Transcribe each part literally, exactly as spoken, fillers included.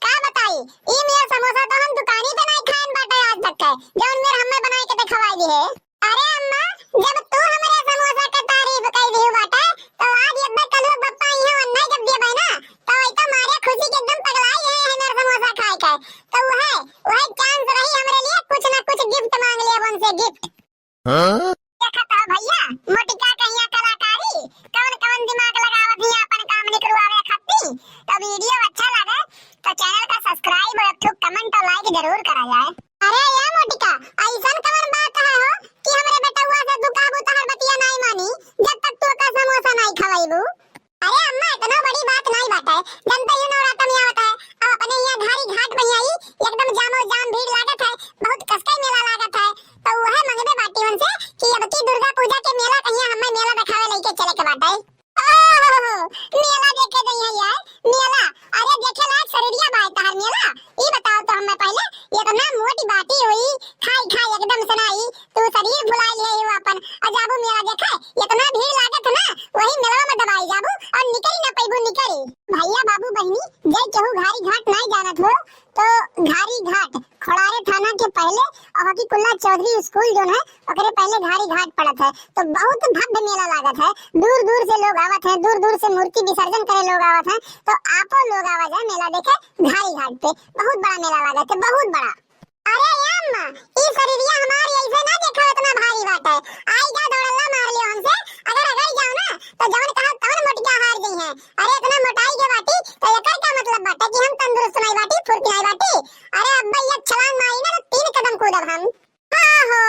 का बताई, ई मेर समोसा तो हम दुकानी पे नाहीं खाएन बाटे आज तक के, जौन मेर हम्मे बनाई के देखावाई दिहे। अरे अम्मा, जब तू हमरे समोसा के तारीफ कई दिहू बाटे, तो आज अब्बे कल्हू बप्पा इहाँ ओन्ने जब देबे ना, तो ई तो मारे खुशी के एकदम पगलाई है, है मेर समोसा खाए के। तो वह, वह chance रही हमरे लिए, कुछ ना कुछ gift मांग लेब उनसे, gift। हाँ? देखत हो भइया, मोटिका कहिया कलाकारी, कवन कवन दिमाग लगावत ही आपन काम निकरवावे खातिर। तो video अच्छा लगे तो channel का subscribe और एक ठो comment और like जरूर करा जाए। अरे ए मोटिका, अइसन कवन बात है हो कि हमरे बेटउआ से तू कहबू तोहार बतिया नाहीं मानी, जब तक तू ओका समोसा नाहीं खवइबू? अरे अम्मा, इतना बड़ी बात नाहीं बाटे। जनते ही नवरात्र में आवत है, अब अपने यहाँ घारी घाट में आई, एकदम जामो जाम भीड़ लागत है, बहुत कसके मेला लागत है। तो वह मंगबे बाटी उनसे कि अब की दुर्गा पूजा के मेला कहिया हमें मेला देखावे लेके चले के बाटे। ओहो, मेला देखे गई है यार, मेला। अरे देखे लायक शरीरिया बाय तहार मेला। ई बताओ तो हमें पहले, इतना मोटी बाटी हुई, खाई खाई एकदम सनाई, तू शरीर भुलाई लिए हो अपन। और जाबू मेला देखे, इतना भीड़ लागत ना, वही मेलवा में दबाई जाबू और निकरी ना पैबू, निकरी। भइया बाबू बहिनी, जय केहू घारी घाट नाहीं जानत हो, तो घारी घाट खोड़ारे थाना के पहले और हकी कुल्ला चौधरी स्कूल जोन है, ओकरे पहले घारी घाट पड़त है। तो बहुत भव्य मेला लागत है, दूर दूर से लोग आवत हैं, दूर दूर से मूर्ति विसर्जन करे लोग आवत हैं। तो आपो लोग आवा जाए मेला देखे घारी घाट पे, बहुत बड़ा मेला लागत है, बहुत बड़ा। अरे ए अम्मा, ई शरीरिया हमार ऐसे ना देखो, इतना भारी बाटे। आई जा दौड़ल्ला मार लियो हमसे, अगर अगर जाओ ना तो जवन कहा तवन मोटिका हार गई है। अरे इतना मोटाई के बाटी तो एकर का मतलब बाटे कि हम तंदुरुस्त नाहीं बाटी, फुर्ती नाहीं बाटी? अरे अब्बा एक छलांग मारी ना तो तीन कदम कूदब हम। आहो,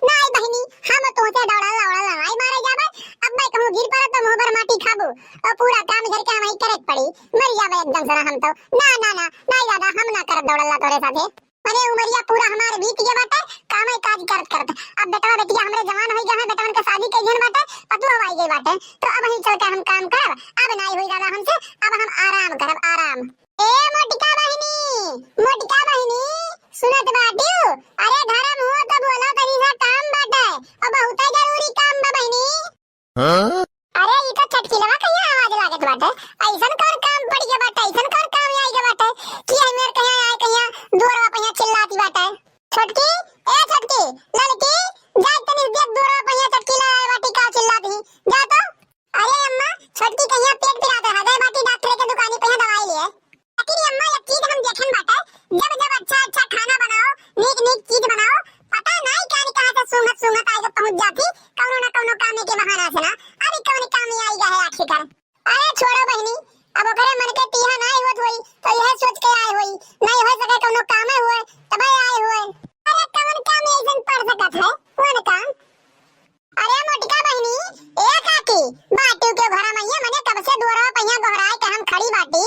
नाहीं बहिनी, हम तोहसे दौड़ल्ला उड़ल्ला नाहीं मारे जाबे। अब्बा कहूँ गिर पड़ो तो मुँह पर माटी खाबू और पूरा काम घर के हमही करे के पड़ी। मर जाबे एकदम से ना हम तो। ना ना ना, नाहीं दादा, हम ना करब दौड़ल्ला तोरे साथे। अरे उमरिया पूरा हमार बीत गया बाटे, कामे काज करत करत। अब बेटवा बेटिया हमरे जवान होई गए हैं, बेटवन के शादी कई जन बाटे, पतुआ आई गई बाटे, तो अब ही चल के हम काम करब। अब नाहीं होई दादा हमसे, अब हम आराम करब, आराम। ए मोटिका बहिनी, मोटिका बहिनी, सुनत बाटियो? अरे धर्म हो तो बोलो, तनी सा काम बाटे, अब बहुते जरूरी काम बा बहिनी। हाँ? अरे ई तो छटकिलवा कहिया आवाज लागत बाटे, अइसन कौन काम पड़ गया बाटे, अइसन कौन काम आई गया बाटे कि हमें कहिया आए कहिया दुआरवा पे यहाँ चिल्लाती बाटे। छोटकी, ए छोटकी, ललकी, जा तनी देख दुआरवा पे यहाँ छटकिला आए बाटी का चिल्लाती, जा तो। अरे अम्मा, छोटकी कहिया पेट पिरात है, गए बाटी डॉक्टर के दुकानी पे यहाँ दवाई लिए। लेकिन अम्मा, एक चीज हम देखेन बाटे, जब जब अच्छा अच्छा खाना बनाओ, नीक नीक चीज बनाओ, पता नाहीं कानी कहाँ से सूंघत सूंघत आइके पहुँच जाती, कौनो ना कौनो कामे के बहाना से ना। अभी कौन काम में आई गए आखिरकार? अरे छोड़ो बहिनी, अब ओकरे मन के पीहा नाहीं होत होई, तो यह सोच के आए होई, नाहीं हो सके कौनो कामे हुए, तबे आए हुए। अरे कौन काम अइसन पड़ सकत है, कौन काम? अरे मोटका बहिनी, ए काकी, बाटू के घरा में ये मने कब से दुआरा पहिया गोहराए के हम खड़ी बाटी,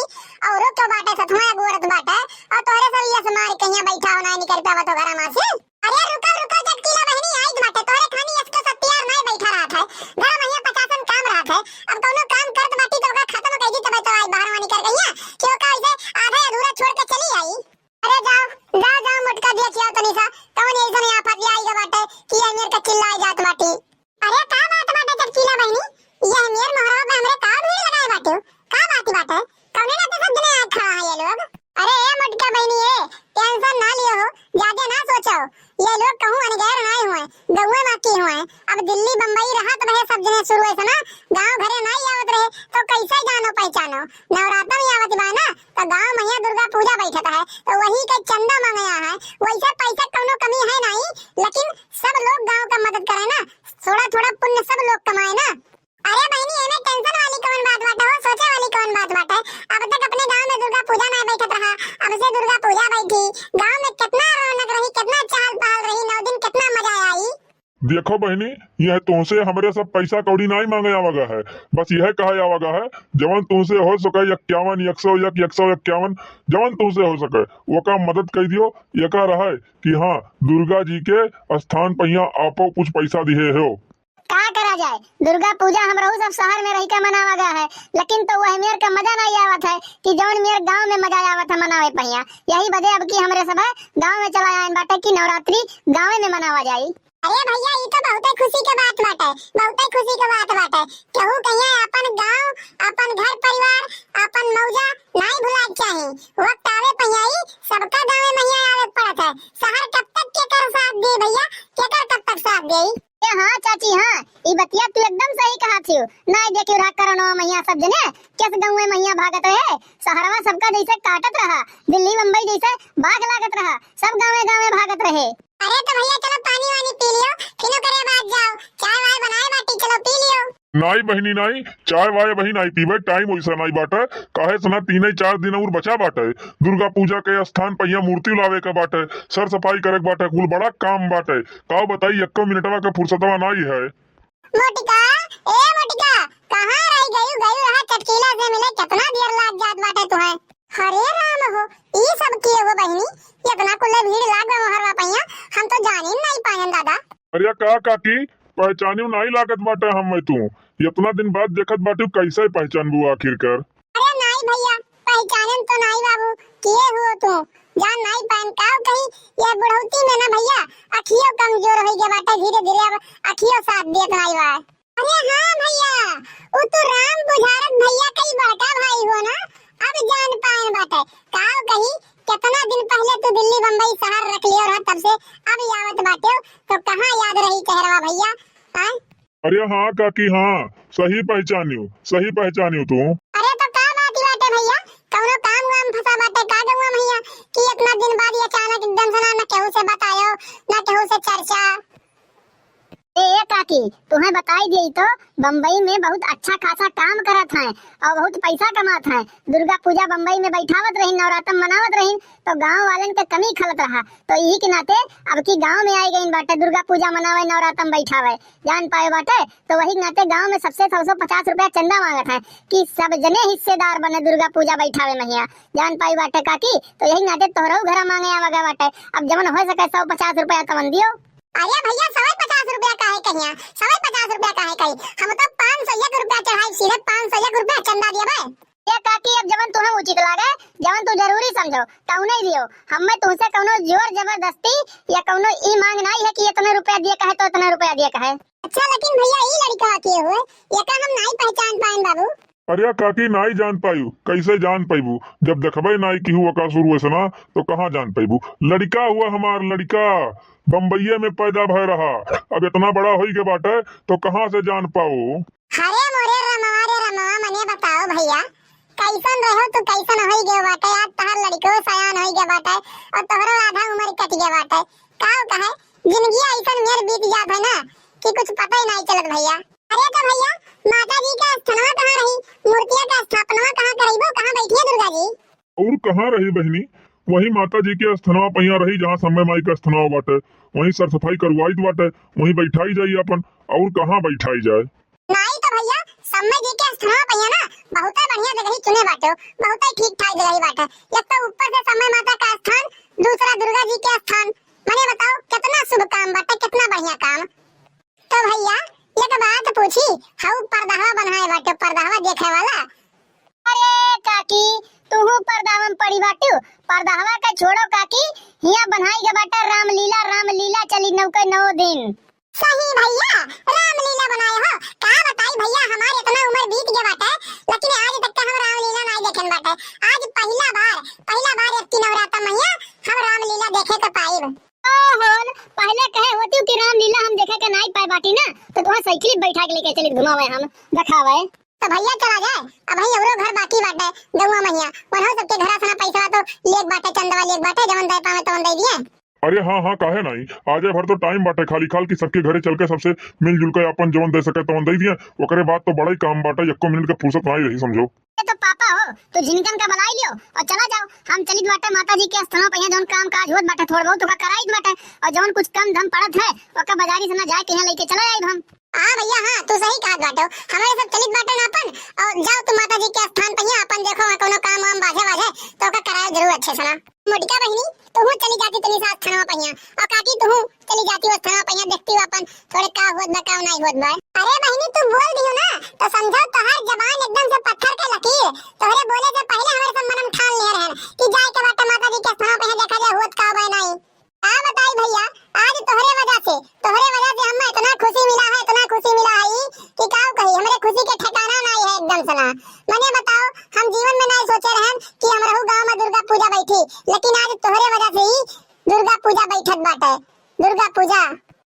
औरो क्यों बाटे सथवा गोरत बाटे, और तोहरे सब यस मार के यहाँ बैठा हो ना निकल पावत हो घरा में से। अरे रुको रुको चटकीला बहिनी, आई बाटे तोहरे खानी यस के सत्यार नहीं बैठा रहत है, घर में यहाँ पचासन काम रहत है, अब कौनो काम करत बाटी तो ओकरा खत्म कर दी तबे तो आई बाहर निकल गई है, क्यों का इसे आधा अधूरा छोड़ के चली आई। अरे जाओ, जाओ, जाओ, मोटका दिया खियाओ तनी सा, कौन ऐसन आफत आई गए बाटे कि ये मेर के चिल्लाए जात बाटी। अरे का बात बाटे चटकीला बहिनी, ये मेर मोहरवा पे हमरे का भीड़ लगाए बाटे, का बात बाटे, कौने नाते सब जने आए खड़ा है ये लोग? अरे ए मोटका बहिनी ए, tension ना लियो हो, ज्यादा ना सोचो, ये लोग कहूँ अनगैर नाहीं हुए, गौवे में की हुए। अब दिल्ली बम्बई रहत रहे सब जने शुरू से ना, गाँव घरे नाहीं आवत रहे, तो कैसे जानो पहचानो? नवरात्र में आवत बा ना, तो गाँव में यहाँ दुर्गा पूजा बैठत है, तो वही के चंदा मांगे है। वैसे पैसा कौनो कमी है नाहीं, लेकिन सब लोग गाँव का मदद करे ना, थोड़ा थोड़ा पुण्य सब लोग कमाए ना। अरे बहिनी, एमे tension वाली कौन बात बाटे हो, सोचे वाली कौन बात बाटे? अब तक अपने गाँव में दुर्गा पूजा ना बैठत रहा, अब से दुर्गा पूजा बैठी, गाँव में कितना रौनक रही, कितना चहल पहल रही, नौ दिन कितना मजा आई। देखो बहिनी, यह तुमसे हमरे सब पैसा कौड़ी नाहीं मांगे आवा गा है, बस यह कहे आवा गा है, जवन तुमसे हो सके इक्यावन, एक सौ एक, एक सौ इक्यावन, जवन तुमसे हो सके, ओका मदद कर दियो। एका रहे कि हाँ, दुर्गा जी के स्थान पर यहाँ आपो कुछ पैसा दिहे हो। का करा जाए, दुर्गा पूजा हमरहू सब शहर में रह के मनावा गा है, लेकिन तो वह मेर का मजा नाहीं आवत है कि जौन मेर गाँव में मजा आवत है मनावे पहिया। यही बदे अब की हमरे सब गाँव में चला आयन बाटे कि नवरात्रि गाँव में मनावा जाई। अरे भैया, ई तो बहुते खुशी के बात बाटे, बहुते खुशी के बात बाटे। केहू कहिया अपन गाँव, अपन घर परिवार, अपन मौजा नाहीं भुलाए के चाही। वक्त आवे यही सबका गाँव में महिया आवे के पड़त है। शहर कब तक केकर साथ दे भैया, केकर कब तक साथ दे? ए हाँ चाची, हाँ, ई बतिया तू एकदम सही कहत हियो। नाई देखियो रहा कोरोना महिया सब जने, किस गाँव में महिया भागत रहे, शहरवा सबका जैसे काटत रहा, दिल्ली बम्बई जैसे बाघ लागत रहा, सब गाँवे गाँवे भागत रहे। अरे तो भैया चलो पानी वानी पी लियो, फिर ओकरे बाद जाओ, चाय वाय बनाए बाटी, चलो पी लियो। नाई बहिनी नाई, चाय वाय अबही नाई पीबे, टाइम वैसा नाई बाटे, काहे से ना तीन चार दिन और बचा बाटे, दुर्गा पूजा के स्थान पहिया मूर्ति लावे के बाटे, सर सफाई करे के बाटे, कुल बड़ा काम बाटे। काव बताई, एक्को मिनटवा के फुर्सतवा नाई है। मोटिका, ए मोटिका, कहाँ रह गयू? गयू रहा चटकीला से मिले, कितना देर लाग जात बाटे तुहे। हरे राम हो, ई सब किए हो बहिनी, इतना कुल्ले भीड़ लाग गए मोहरवा पहिया, हम तो जानी नहीं पायन दादा। अरे का काकी, पहचानियो नाई लागत बाटे हम मैं तू, इतना दिन बाद देखत बाटू, कैसे पहचानबू आखिर कर? अरे नाई भैया, पहचानन तो नाई बाबू, किए हुओ तू, जान नाई पायन काव कही, ये बुढ़ौती में ना भैया, अखियो कमजोर होई गए बाटे, धीरे धीरे अब अखियो साथ देत नाई बा। अरे हाँ भैया, उ तू राम बुझारत भैया कई बड़का भाई हो ना, अब जान पाए बाटे। काव कही, कितना दिन पहले तू दिल्ली बम्बई शहर रख लियो रहा, तब से अब आवत बाटे, तो कहाँ याद रही चेहरवा भैया? आय? अरे हाँ काकी हाँ, सही पहचानियो, सही पहचानियो तू। अरे तो का बात ही बाटे भैया, कौनो काम वाम फंसा बाटे का गौवा भैया, कि इतना दिन बाद ये अचानक एकदम से ना, ना केहू से बतायो, ना केहू से चर्चा? ए, ए काकी, तुम्हें बताई दिए तो बम्बई में बहुत अच्छा खासा काम करत हैं और बहुत पैसा कमात हैं। दुर्गा पूजा बम्बई में बैठावत रही, नवरातम मनावत रही, तो गांव वालन के कमी खलत रहा, तो यही के नाते अब की गांव में आई गई बाटे दुर्गा पूजा मनावे, नवरातम बैठावे, जान पाए बाटे। तो वही के नाते गांव में सबसे सौ सौ पचास रुपया चंदा मांगत हैं कि सब जने हिस्सेदार बने दुर्गा पूजा बैठावे महिया, जान पाई बाटे काकी। तो यही के नाते तोहरऊ घरा मांगे आवा गए बाटे, अब जवन हो सके सौ पचास रुपया तवन दियो। अरे भैया, सौ पचास रुपया काहे कहिया, सौ पचास रुपया काहे कही? हम तो पाँच सौ एक रुपया चढ़ाई, सीधे पाँच सौ एक रुपया चंदा दिया बे। ए काकी, अब जवन तुहे उचित लागे, जवन तू जरूरी समझो, तौने दियो। हमें तुमसे कौनो जोर जबरदस्ती या कौनो ई मांग नाई है कि इतने रुपया दिए कहे तो इतने रुपया दिए कहे। अच्छा, लेकिन भैया, ई लड़का के हुए, एका हम नाई पहचान पाएन बाबू। अरे काकी, नाई जान पायू, कैसे जान पाइबू जब देखबे नाई किहू ओका शुरू से ना, तो कहाँ जान पाइबू? लड़का हुआ हमार, लड़का बम्बईये में पैदा भय रहा, अब इतना बड़ा होई के बाटे तो कहाँ से जान पाओ? अरे मोरे रमवा रे रमवा, मने बताओ भैया, कैसन रहो तू, कैसन होई गयो बाटे? आज तहार लड़को सयान होई गयो बाटे और तोहरो आधा उम्र कट गयो बाटे। काव कहे, जिंदगी ऐसन मेर बीत जात है ना कि कुछ पता ही नहीं चलत भैया। अरे तो भैया, माता जी का स्थानवा कहाँ रही, मूर्तिया का स्थापनवा कहाँ करइबो, कहाँ बैठी है दुर्गा जी? और कहाँ रही बहिनी, वही माता जी के अस्थनवा पहिया रही, जहाँ समय माई के अस्थनवा बाटे, वहीं सर सफाई करवाइत बाटे, वहीं बैठाई जाई अपन, और कहाँ बैठाई जाए? नाई तो भैया, समय जी के अस्थनवा पहिया ना, बहुते बढ़िया जगह चुने बाटे, बहुते ठीक ठाक जगह बाटे। एक तो ऊपर से समय माता का स्थान, दूसरा दुर्गा जी के स्थान। मने बताओ, कितना शुभ काम बाटे, कितना बढ़िया काम। तो भैया, एक बात पूछी, हऊ पर्दहवा बनाए बाटे, पर्दहवा देखे वाला? अरे काकी, तुहू पर्दहवा में पड़ी बाटू। पर्दहवा के छोड़ो काकी, हिया बनाई के बाटे रामलीला, रामलीला चली नौ के नौ दिन। सही भैया, रामलीला बनाए हो। का बताई भैया, हमार इतना उम्र बीत गया बाटे, लेकिन आज तक का हम रामलीला नहीं देखन बाटे। आज पहला बार, पहला बार एक नवरात्र मैया हम रामलीला देखे के पाइब। ओहो, पहले कहे होती कि रामलीला हम देखे के नाई पाए बाटी ना, तो तुहां साइकिल बैठा के लेके चली घुमावे हम, देखावे। तो भैया चला जाए, अब भाई औरो घर बाकी बाटे, गौवा मैया, वनहो सबके घरा से ना पैसा तो लेक बाटे, चंदवा लेक बाटे, जवन दे पावे तवन दे दिए। अरे हाँ, हाँ, काहे नाई, आजे भर तो टाइम बाटे, खाली खाल की सबके घरे चल के सबसे मिलजुल के अपन जवन दे सके तवन दे दिए, ओकरे बाद तो बड़ा ही काम बाटे, एको मिनट के फुर्सत नाई रही समझो। ए तो पापा हो, तू झिनकन का बुलाई लियो और चला जाओ। हम चलित बाटे माता जी के अस्थानवा पे, यहाँ जौन काम काज होत बाटे, थोड़ बहुत ओका कराइत बाटे, और जौन कुछ कम धम पड़त है, ओका बाजारी से ना जाए के यहाँ लेके चला जाइब हम। हाँ भैया, हाँ, तू सही कहत बाटे। हमारे सब चलित बाटे ना अपन, और जाओ तू माता जी के स्थान पे, यहाँ अपन देखो वहाँ कोनो काम वाम बाझे वाझे, तो ओका कराए जरूर अच्छे से ना। मोटिका बहिनी, तुहू चली जाती तनी सा अस्थानवा पे, और काकी तुहू चली जाती अस्थानवा पे, देखती हो अपन थोड़े का होत बा, का नहीं होत बा। अरे बहिनी, तू बोल दियो ना, तो समझो तोहर जबान एकदम से पत्थर के लकीर। तोहरे बोले से पहले हमारे सब मनम ठान ले रहन कि जाए के बाटे माता जी के स्थान पे, देखा जाए होत का बा नहीं। का बताई भैया, आज तोहरे वजह से, तोहरे वजह से हमें इतना खुशी मिला है, इतना खुशी मिला है कि का कही, हमरे खुशी के ठिकाना नहीं है एकदम। सलाह। मने बताओ, हम जीवन में नाहीं सोचे रहन कि हमरहू गाँव में दुर्गा पूजा बैठी, लेकिन आज तोहरे वजह से ही दुर्गा पूजा बैठत बाटे। दुर्गा पूजा।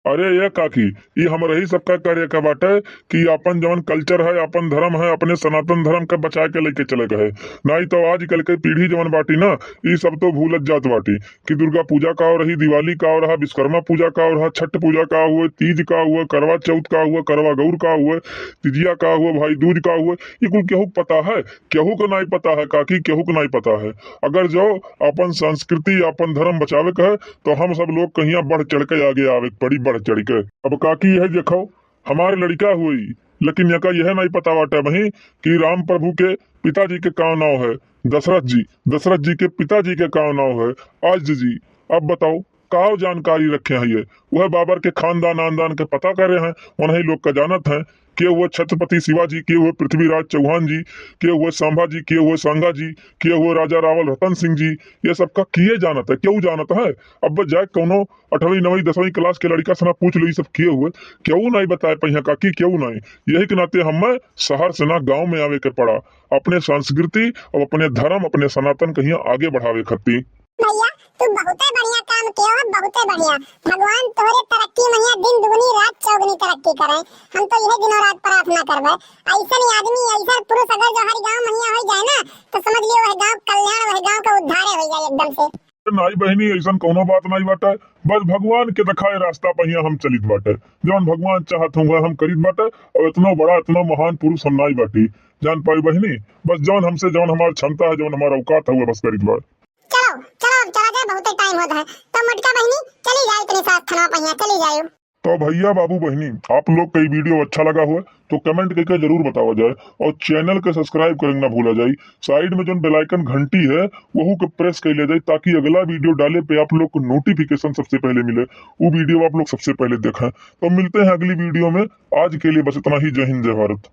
अरे ये काकी, ई हमरही सबका करे के बाटे कि आपन जवन culture है, आपन धर्म है, अपने सनातन धर्म के बचाए के लेके चले के है। नाहीं तो आजकल के पीढ़ी जवन बाटी ना, ई सब तो भूलत जात बाटी कि दुर्गा पूजा का रही, दिवाली का रहा, विश्वकर्मा पूजा का रहा, छठ पूजा का हुए, तीज का हुए, करवा चौथ का हुए, करवा गौर का हुए, तिजिया का हुए, भाई दूज का हुए, ई कुल केहू के पता है? केहू के नाहीं पता है काकी, केहू के नाहीं पता है। अगर जो अपन संस्कृति, अपन धर्म बचावे के है, तो हम सब लोग कहिया बढ़ चढ़ के आगे आवे के पड़ी, बढ़ चढ़ के। अब काकी यह देखो, हमारे लड़िका हुई, लेकिन यका यह नाहीं पता बाटे वही कि राम प्रभु के पिताजी के का नाव है, दशरथ जी, दशरथ जी के पिताजी के का नाव है, आज जी। अब बताओ, का जानकारी रखे हैं ये? वह बाबर के खानदान आनदान के पता करे हैं, उन्हीं लोग का जानत हैं। के हुए छत्रपति शिवाजी, के हुए पृथ्वीराज चौहान जी, के हुए सांभा जी, के हुए सांगा जी, के हुए राजा रावल रतन सिंह जी, ये सबका किए जानत है, केहू जानत है? अब जाए कौनो अठवीं, नवीं, दसवीं class के लड़िका से ना पूछ लो, ये सब किए हुए, केहू नाहीं बताए पहिया काकी, केहू नाहीं। यही के नाते हमें शहर से ना गाँव में आवे के पड़ा, अपने संस्कृति और अपने धर्म, अपने सनातन कहिया आगे बढ़ावे खातिर। भैया, तू बहुते बढ़िया काम कियो हो, बहुते बढ़िया। भगवान तोहरे तरक्की महिया दिन दुगुनी रात चौगुनी तरक्की करे। हम तो यही दिनों रात प्रार्थना करबे, ऐसन आदमी, ऐसन पुरुष अगर जो हर गाँव महिया हो जाए ना, तो समझ लियो वह गाँव कल्याण, वह गाँव का उद्धारे हो जाए एकदम से। नाई बहिनी, ऐसन कौनो बात नाई बाटे, बस भगवान के दिखाए रास्ता पहिया हम चलित बाटे। जवन भगवान चाहत हुए हम करित बाटे, और इतनो बड़ा, इतनो महान पुरुष हम नाई बाटी, जान पाई बहिनी। बस जवन हमसे, जवन हमार क्षमता है, जवन हमार औकात है, वह बस करित बाटे। चलो, चलो, अब चला जाए, बहुते time होत है। तो मोटका बहिनी, चली जाए, इतनी सास थनवा पहिया, चली जाए। तो भैया, बाबू, बहिनी, आप लोग का ई video अच्छा लगा हुआ तो comment करके जरूर बतावा जाए, और channel के subscribe करे ना भूला जाए। Side में जौन bell icon घंटी है, वहू के press कर लिया जाए, ताकि अगला video डाले पे आप लोग को notification सबसे पहले मिले, वो video आप लोग सबसे पहले देखें। तो मिलते हैं अगली video में, आज के लिए बस इतना ही। जय हिंद, जय भारत।